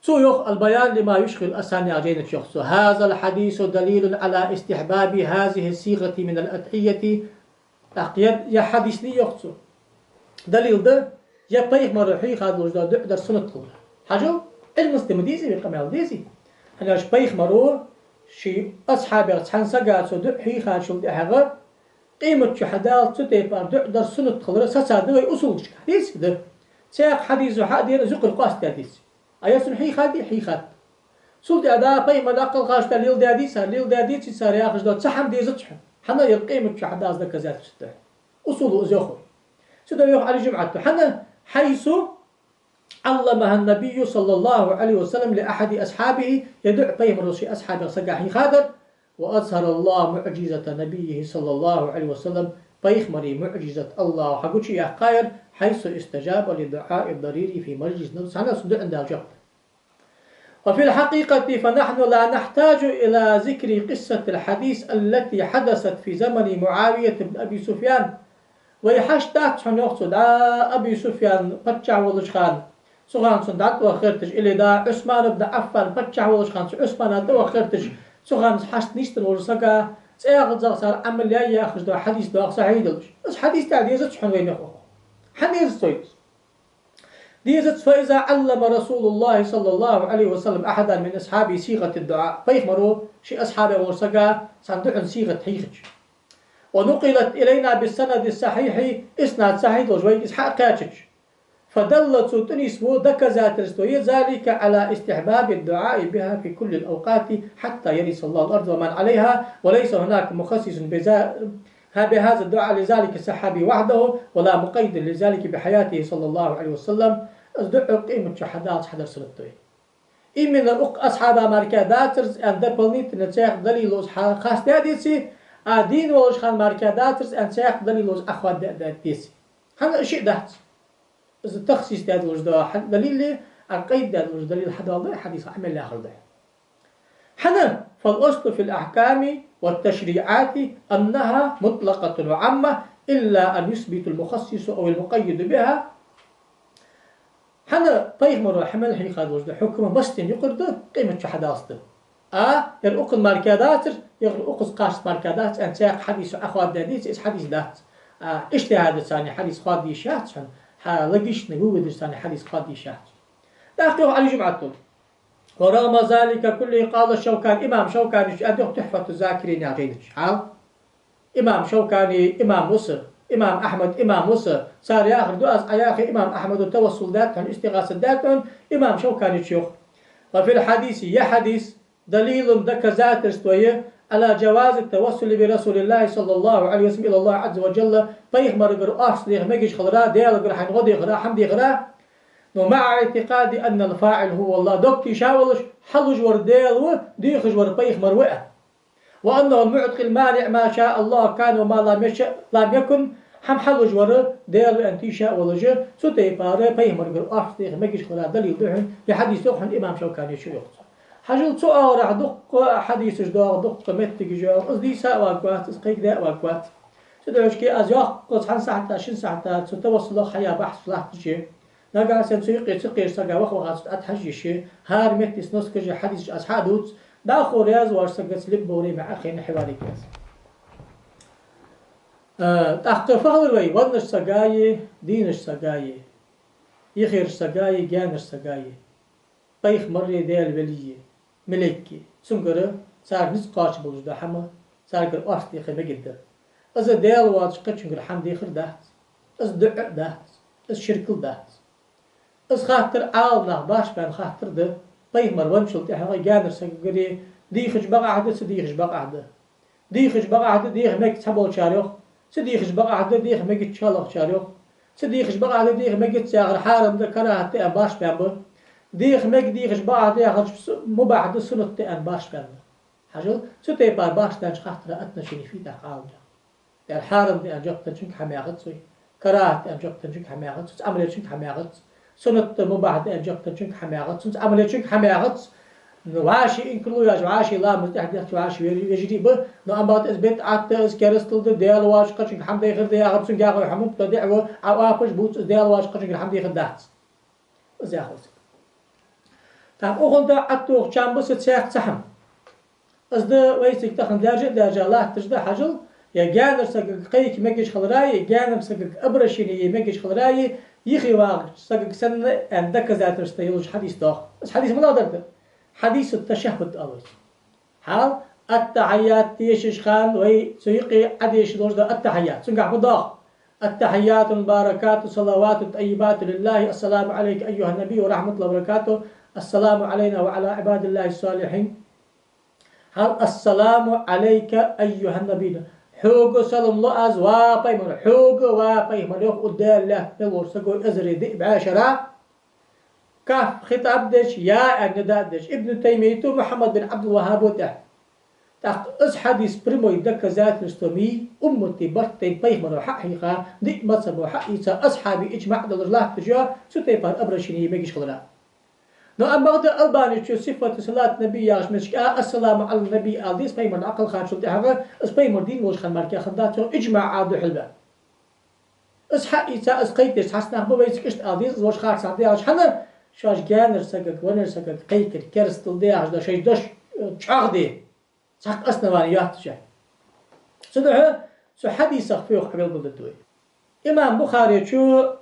Цо йоах, «البيان لما يشغل الأذهان» яхача жайна чу йоах цо: هذا الحديث دليل على استحباب هذه الصيغة من الأدعية ТӀаккха е, е хьадис да, йоах цо, далил да, е пайхамаро хьийха долаш дола дуӀа дар суннат хилара. Хьажал, Ӏилманца ма дезий вай къамаьл, дезий? ХӀана аьлча пайхамаро ший асхьабех цхьан сага цо дуӀа хьийхачул тӀехьагӀа, къематди хьадаллалца цу тайпара дуӀа дар суннат хилара сацадаьд вай усулашка. Дезий, да? Цхьаккха хьадисо хьа а дена, из юкъера къоастадаь дезий. А е цунна хьийхадий, хьийхад. Цул тӀехьагӀа пайхамара дӀакхалхаш тӀа леладаьдий цар, леладаьдеций цар яхаш дола цхьа хӀама дезац хьона. ХӀана, ер къематди хьадаллалца доказательство да. Усуло из йоах. Цудухьа йоах Ӏали Жумъата: хӀана, حيث علمها النبي صلى الله عليه وسلم لأحد أصحابه, ер дуӀа пайхамаро ший асхьабех сага хьийхадар, وأظهر الله معجزة نبيه صلى الله عليه وسلم, пайхамара муӀжизат АллахӀа хьагучаяьккхаяр, حيث استجاب لدعاء الضرير في مجلس النبي صلى الله عليه وسلم, цу дуӀанна даьд жоп. وفي الحقيقة فنحن لا نحتاج إلى ذكر قصة الحديث التي حدثت في زمن معاوية بن أبي سفيان. Вай хьашт дац хьона, йоах цо, дӀа Аби Суфьян паччахь волча хана, цу хана цунна дӀатӀаваха гӀерташ, или дӀа Ӏусман ибн Ӏаффан паччахь волча хана цу Ӏусмана тӀаваха гӀерташ, цу хана хьашт нийсденна волча сага цӀаьхаза цар Ӏамал яьй яхаш дола хьадис доагӀа сахьихь долаш. Из хьадис тӀа дезац хьона вайна, йоах. ХӀана дезац вайна из? Дезац, فإذا علم رسول الله صلى الله عليه وسلم أحدا من أصحابه صيغة الدعاء. Пайхамаро ший асхьабех волча сага цхьан дуӀан сигӀат хьийхача. ونقلت إلينا بالسند الصحيح, иснад сахьихь долаш вайга из хьакхаьчача. فدل, цо тӀанийсбу, доказательство я, ذلك على استحباب الدعاء بها في كل الأوقات حتى يرث الله الأرض ومن عليها، وليس هناك مخصص بذا-، ها بهذا الدعاء لذلك الصحابي وحده، ولا مقيد لذلك بحياته صلى الله عليه وسلم. Из дуӀа къематди хьадаллалца хьадар суннат да. Именно укх асхьаба мара дацар из аьнна дополнительно цхьаккха далило из хьа-, харцдаь деций, а дийна волча хана мара дацар из аьнна цхьаккха далило из Ӏохоадаь деций. ХӀана, шиъ дац. Из тахсис даь долаш дола хьа-, далил, а къайд даь долаш дола далил хьадоаладу хьадиса Ӏамал яхар да. ХӀана, فالأصل في الأحكام والتشريعات أنها مطلقة وعامة إلا أن يثبت المخصص أو المقيد بها. ХӀана, пайхамаро хьа мел хьийха долаш дола хьукам массанена юкъера да, къематди хьадаллалца да. А, ер укхун мара дацар, ер укхаза кхаччалца мара дац аьнна цхьаккха хьадисо Ӏохоадаь деций, из хьадис дац. А, иштта хӀаьта царна хьадис хоадае йиш яц хьона, хьа логичный выводаш царна хьадис хоадае йиш яц. ТӀаккха йоах Ӏали Жумъата: ورغم ذلك كله قال الشوكاني, имам Шавканечо аьннад йоах Тухьфату Закирин яхача жайна чу. Хьал? Имам Шавкани имам ва са, имам Ахьмад имам ва са, цар яхар да аз Ӏа яхе, имам Ахьмада тавассул даьд хьона, истигӀаса даьд хьона, имам Шавканечо йоах: وفي الحديث, ер хьадис, دليل, доказательство я, على جواز التوسل برسول الله صلى الله عليه وسلم إلى الله عز وجل, пайхамарагара орц деха мегаш хилара, Даьлагара хьайна гӀо дехара, хӀама дехара, но مع اعتقاد أن الفاعل هو الله, дог тийша волаш хьалуш вар Даьла ва, дехаш вар пайхамар ва. وأنه المعطي المانع، ما شاء الله كان وما لم يشأ لم يكن, хӀама хьалуш вар Даьла ва аьнна тийша волаш, цу тайпара пайхамарагара орц деха мегаш хилара далил да хьона ер хьадис, йоах хьона имам Шавканечо, йоах цо. Хьажал, цу оагӀорахьа дуккха хьадисаш доагӀа, дуккха моттигаш йоагӀа, из дийца а варгвац, из кхайкадаь а варгвац. Цудухьа аз йоккха цхьан сахьата, шин сахьата цу тавассулах хьаяь бахьсаш латташ я. Нагахьа санна цу юкъе ца кхераш сага ваха-ваха цу тӀа хьажа йиш я, хӀара метте носкаш а, хьадисаш а аз хьа а дувц, дӀахо раьза воацача сагаца либбо время Ӏохайна хьавалийта веза. А, тӀаккха фу хилар вай, веннача сага а, дийнача сага а, йихерча сага а, гаьнарча сага а? Пайхамар а, Даьла вели а, малейк а, цунгара цар низ кхоачаш болаш дола хӀама, царгара орц деха мегаш да. Из Даьла воацача кхычунгара хӀама дехар дац, из дуӀа а дац, из ширк а дац. Из хаттар Ӏаламнаха башха баьнна хаттар да, пайхамар венначул тӀехьагӀа гаьнарча сагагара дехача бакъахьа да, ца дехача бакъахьа да. Дехача бакъахьа да, деха мег цхьаболчар йоах, ца дехача бакъахьа да, деха мегац кхоалагӀчар йоах. Ца дехача бакъахьа да, деха мегац яхар хьарам да, карахӀат да аьнна башха баьнна ба. Деха мег дехача бакъахьа да яхарча су-, мубахь да, суннат да аьнна башха баьнна ба. Хьажал, цу тайпара башха даьннача хаттара отношени фу я тӀаккха Ӏаламнаьха? Ер хьарам да аьнна жоп денначунга хӀама яхац вай. КарахӀат да аьнна жоп денначунга хӀама яхац, цунца Ӏамал ечунга хӀама яхац. Суннат да, мубахь да аьнна жоп денначунга хӀама яхац, цунца Ӏамал ечунга хӀама яхац. ВӀаши инкарло еш, вӀаши ламаз тӀехьа дехкача вӀаши ве-, вежарий а ба, но амма бакъда из бидӀат да, из керастал да, Даьла воацача кхычунга хӀама дехар да яхар, цунга яхар хӀама да, дехар ва, Ӏа оапаш бувц, из Даьла воацача кхычунгара хӀама дехар дац. Из яхалца. ТӀаккха укхунна тӀа Ӏаттох чам ба са цхьаькха цхьа хӀама. Из да вай цига тахан даьржа а даьржа латташ да, хьажал, Е гаьнара сагага кхайка мегаш хилара, е гаьнара сагага обращени е мегаш хилара, е йихи вагӀача сагага санна аьнна доказательство йолаш хьадис доагӀа. Из хьадис малагӀа дар да? Хьадису ташаххуд оал вай цунах. Хьал, аттахьият дешаш хана вай цу юкъе Ӏодеша долаш да аттахьият. Цунгахь фу доагӀа? التحيات المباركات الصلوات الطيبات لله، السلام عليك أيها النبي ورحمة الله وبركاته، السلام علينا وعلى عباد الله الصالحين. Хьал, السلام عليك أيها النبي. Хьога салам лу аз, ва пайхамар, хьога, ва пайхамар, йоах укх Даьла лаьтта мел волча саго эзари диъ бӀаь шера. Каф хитӀаб деш, я аьнна нидаъ деш. Ибн Таймийята, Мухьаммад бин Ӏабдул-ВахӀаба тӀехьа. ТӀаккха из хьадис прямой доказательство ма йий, уммата барт тайна пайхамаро хьахьийха, диъ мазхӀабо хьаийца, асхьабий иджмаӀ долаш латташ я, цу тайпара обращени е мегаш хилара. Но амма бакъда Албаничо «Сифату салат Наби» яхача метташка «Ассаламу Ӏала Наби» ала деза пайхамар дӀакхалхачул тӀехьагӀа, из пайхамар дийна волча хана мара кхы хиннадац, цо иджмаӀа духьал ваьнна. Из хьаийца, из кхайкадеш цхьацца нах ба, вайцига иштта ала деза, из волча харцахьа да яхаш, хӀана, шоаш гаьнара сагага, веннара сагага кхайкар керастал да яхаш да шоай дош, э, чӀоагӀде. Цхьаккха основани йоацаш. Цудухьа цу хьадисах фу йоах белгалдергда вай. Имам Бухаречо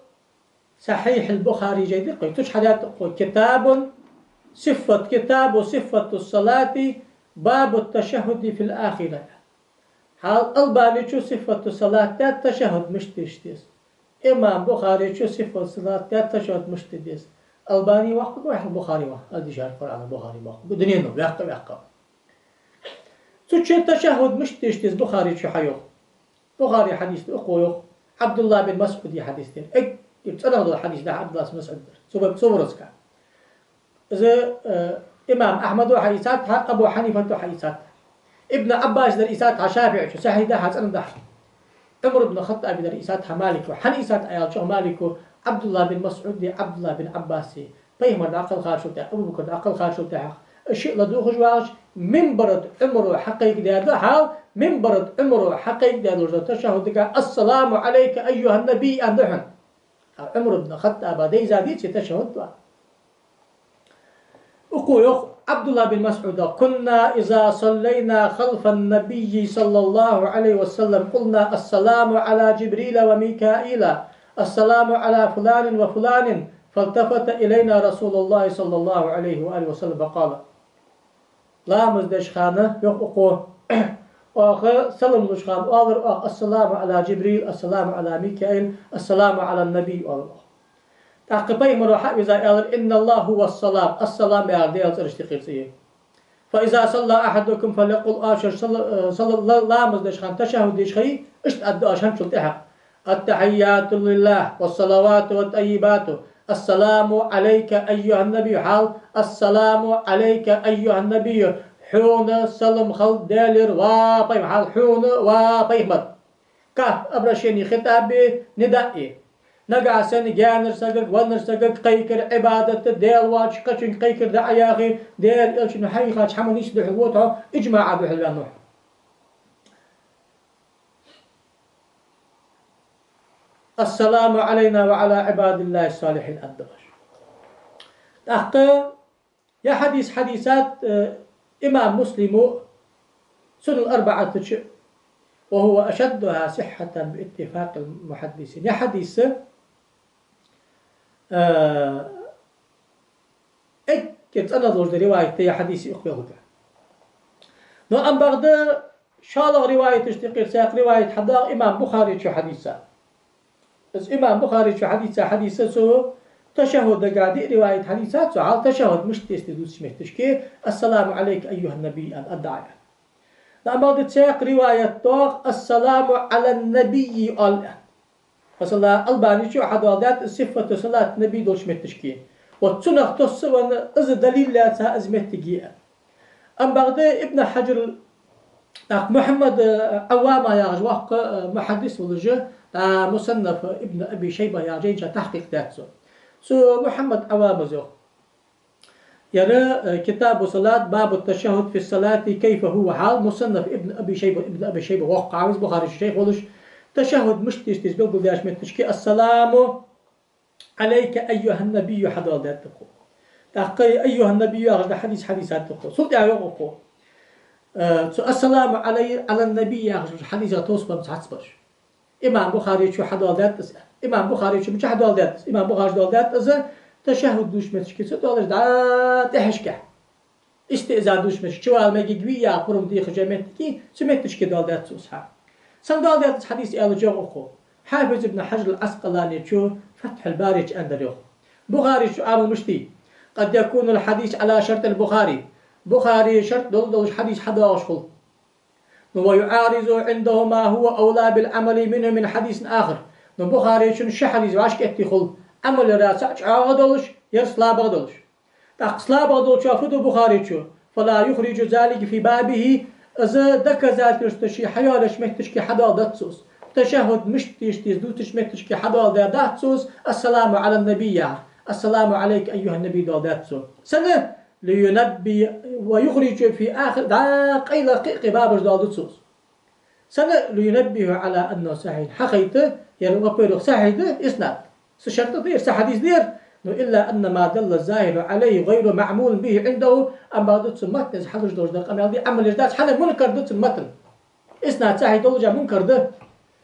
Сахьихь аль-Бухари жай диккхой, цу чу хьадаьд укхо: كتاب صفة، كتاب صفة الصلاة، باب التشهد في الآخرة. Хьал Албаничо «Сифату салат» даьд, ташаххуд мишта деш деза. Имам Бухаречо «Сифату салат» даьд, ташаххуд мишта де деза. Албани воккхагӀа вай хьал, Бухари ва, аз дийшар Къуръана Бухари воккхагӀа, дунено ваьккха-ваьккха. Цу чу ташаххуд мишта деш деза Бухаречо хьайоах. Бухаре хьадис да, укхо йоах, Ӏабдуллахь бин МасӀуде хьадис да ер. Эггара цӀенагӀа дола хьадис да Ӏабдуллахь бин МасӀуд дар. Цу баб-, цу вурцка. Из, э, имам Ахьмадо хьаийцад хьа, Абу Хьанифато хьаийцад хьа. Ибн Ӏаббасо дар ийцад хьа ШафиӀечо, сахьихь да хьа, цӀена да хьа. Ӏумар ибн Хаттаба дар ийцад хьа Малико. ХӀана ийцад аьлча Малико, Ӏабдуллахь бин МасӀуде, Ӏабдуллахь бин Ӏаббасе, пайхамар дӀакхалхачул тӀехьа, Абу Бакр дӀакхалхачул тӀехьа, уж шиъ ладувгӀаш вагӀаш, минбара тӀа Ӏумаро хьакхайкадаьд хьал, минбара тӀа Ӏумаро хьакхайкадаьд долаш да ташаххудага: «السلام عليك أيها النبي», аьннад хьона. А Ӏумар ибн Хаттаба дайзадеций ташаххуд ва? Укхо йоах, Ӏабдуллахь бин МасӀуда: «كنا إذا صلينا خلف النبي صلى الله عليه وسلم قلنا: السلام على جبريل وميكائيل، السلام على فلان وفلان، فالتفت إلينا رسول الله صلى الله عليه وآله وسلم فقال». Ламаз деш хана, йоах укхо, оаха салам луш хана оалар оаха: «السلام على جبريل، السلام على ميكائيل، السلام على النبي», оалар оаха. ТӀаккха пайхамаро хьавиза аьлар: «إن الله هو السلام», «السلام» яхар Даьла цӀерашта юкъера цӀи я. «فإذا صلى أحدكم فليقل», оаш шоаш сала-, э, сала-, ла-, ламаз деш хана ташаххуд деш хилча, иштта аргда оаш хӀанзчул тӀехьагӀа: «التحيات لله والصلوات والطيبات، السلام عليك أيها النبي», хьал: «السلام عليك أيها النبي», хьона салам хилда Даьлера, ва пайхамар, хьал: хьона, ва пайхамар. Каф обращени, хитӀаб, нидаъ. Нагахьа санна гаьнара сагага, веннара сагага кхайкар Ӏибадат да, Даьла воацача кхычунга кхайкар да Ӏа яхе, Даьла элчано хьайихача хӀаман нийса духьал вода хьо, иджмаӀа духьал ваьнна ва хьо. «السلام علينا وعلى عباد الله الصالحين», аргда оаш. ТӀаккха ер хьадис хьадийцад, э, имам Муслимо Сунан арбаӀата чу: «وهو أشدها صحة باتفاق المحدثين». Ер хьадис, э, эггара цӀенагӀа долаш да риваят да ер хьадис укх белхага. Но амма бакъда шоллагӀа риваяташта юкъера цхьаькха риваят хьадоагӀа имам Бухаречо хьадийца. Из имам Бухаречо хьадийца хьадис, цо ташаххудага диъ риваят хьадийцад цо, хьал ташаххуд мишта деш деза дувцача метташка: «السلام عليك أيها النبي», аьнна, аргда Ӏа аьнна. Но амма бакъда цхьаькха риваят доагӀа: «السلام على النبي», аьнна. Масала, Албаничо хьадоаладаьд «Сифату салат Наби» долча метташка. Вот цунах тосса а венна, из далил лаьца из моттиг я. Амма бакъда Ибн Хьаджар, тӀаккха Мухьаммад, э, Ӏаввама яхаш воккха, э, мухьаддис волаш, э, «Мусаннаф Ибн Аби Шайба» яхача жайна чу тахькъикъ даьд цо. Цу Мухьаммад Ӏаввамас йоах. Ер, э, «كتاب الصلاة، باب التشهد في الصلاة كيف هو», хьал «Мусаннаф Ибн Аби Шайба», Ибн Аби Шайба воккха Ӏаввам, Бухаречун шайх волаш, ташаххуд мишта деш деза белгалдеча метташка: «السلام عليك أيها النبي», хьадоаладаьд укхо. ТӀаккха «أيها النبي» яхаш да хьадис хьадийцад укхо. Цул тӀехьа йоах укхо: Э, цу «Ассаламу алай-, алан-набий» яхача хьадисах тосхам цхьацца бараш. Имам Бухаречо хьадоаладаьд из. Имам Бухаречо мича хьадоаладаьд из? Имам Бухаречо доаладаьд из ташаххуд дувцача метте, цу доаллача дӀа тӀехьашка. Истиъзан дувцача метте, чувала мегаш вий яха пурам дехача метте, цу метте доаладаьд цо из хьа. Сенна доаладаьд из хьадис аьлча, йоах укхо, Хьафиз ибн Хьажар ал-Ӏаскъаланечо Фатхьул-Баре чу аьннадар, йоах. Бухаречо аьннад мишта: «قد يكون الحديث على شرط البخاري». Бухаре шарт долаш дола хьадис хьадоагӀаш хул. Но «ويعارض عنده ما هو أولى بالعمل منه من حديث آخر». Но Бухаречун ши хьадис вӀашкаэттий хул, Ӏамал яра цхьа чӀоагӀа долаш, ер слабагӀа долаш. ТӀаккха слабагӀа долчоа фу ду Бухаречо? «فلا يخرج ذلك في بابه». Из доказательство ше хьайоалаеча метте хьадоаладац цо из. Ташаххуд мишта деш деза дувцача метте хьадоаладаьдац цо из, «السلام على النبي» яхар. «السلام عليك أيها النبي» доаладаьд цо. Сенна? «لينبه ويخرج في آخر», дӀа къайлагӀа кхы а кхы бабаш доаладу цо из. Сенна? «لينبه على أنه صحيح». Хьахайта, ер, во-первых, сахьихь да иснад. Цу шартӀа да ер, цу хьадис да ер. Но «إلا أن ما دل الظاهر عليه غير معمول به عنده. Амма да цу матна из хьалуш долаш да къамаьл да, Ӏамал еш дац, хӀана, мункар да цун матн. Иснад сахьихь долаш а мункар да.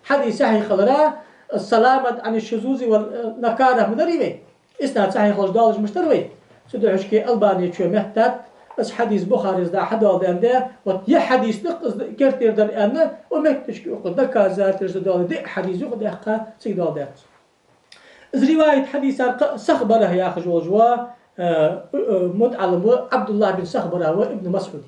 Хьадис сахьихь хилара, саламат ан шузузи вал, э, накара ма дарий вай. Иснад сахьихь хилча доаллаш мишта дар вай? Цудухьа Албанечо меттад, из хьадис Бухарес дӀа хьадоаладаьннад, вот ер хьадис да-кх из кертера дар аьнна, укх метте укхо доказательство доаладаь, диъ хьадис юха а даьккха, цига доаладаьд цо. Из риваят хьадисар кхы а Сахбарахь яхаш волаш ва, э, э, мутаӀаллим ва, Ӏабдуллахь бин Сахбарахь ва Ибн МасӀуда.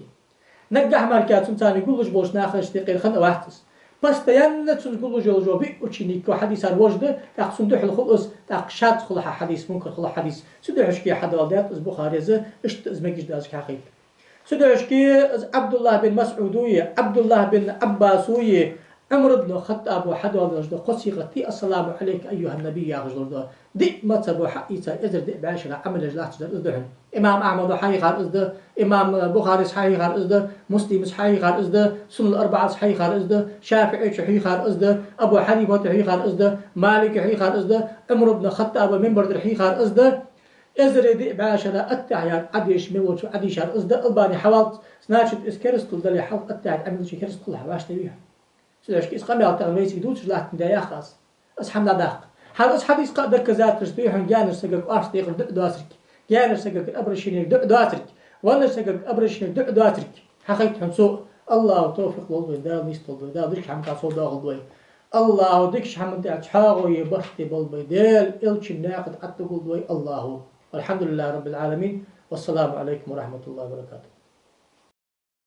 Наггахьа мара цунца гуллуш болча наха иштта кхера хинна вац из. Постоянно цунца гуллуш йолаш йола биъ ученик ва, хьадисар вож да, тӀаккха цунна духьал хул из, тӀаккха шаз хул хьа хьадис, мункар хул хьадис. Цудухьа хьадоаладаьд из Бухарес, иштта из мегаш дезаш хьахайта. Цудухьа из Ӏабдуллахь бин МасӀудеи, Ӏабдуллахь бин Ӏаббасеи, Ӏумар ибн Хаттаба хьадоаладеш да кхо сийгӀат: «السلام عليك أيها النبي» яхаш долаш да. Диъ мазхӀабо хьаийца, эзар диъ бӀаь шера Ӏамал еш латташ дар из да хьона. Имам Ахьмада хьахьийхар из да, имам Бухарес хьахьийхар из да, Муслимас хьахьийхар из да, Сунан арбаӀас хьахьийхар из да, ШафиӀечо хьийхар из да, Абу Хьанифата хьийхар из да, Малика хьийхар из да, Ӏумар ибн Хаттаба минбар тӀара хьийхар из да. Эзар диъ бӀаь шера аттахьият Ӏодеш мел волчо Ӏодийшар из да, Албане хьавалц, значит, из керастал дале хьалха аттахьият Ӏомадаьчо керастал хьа вӀаштӀехьа вий хьона. Цудухьа из къамаьл тахан вайцига дувцаш латтандаь яхаш аз, аз хӀама дӀадаккха. ХӀара из хьадис кхы а доказательство да хьона гаьнарча саго оаш декхар дуӀа доацилга, гаьнарча саго обращени дуӀа доацилга, веннача саго обращени дуӀа доацилга. Хьахайта хьона цо. АллахӀа товфикъ лолда вайна, Дала нийсдолда вай, Дала дикача хӀаманца совдоахалда вай. АллахӀа дикача хӀаман тӀа чӀоагӀо е барт е болба вай, Даьла элчан наькъа тӀа Ӏоттагалда вай АллахӀа. والحمد لله رب العالمين. والسلام عليكم ورحمة الله وبركاته.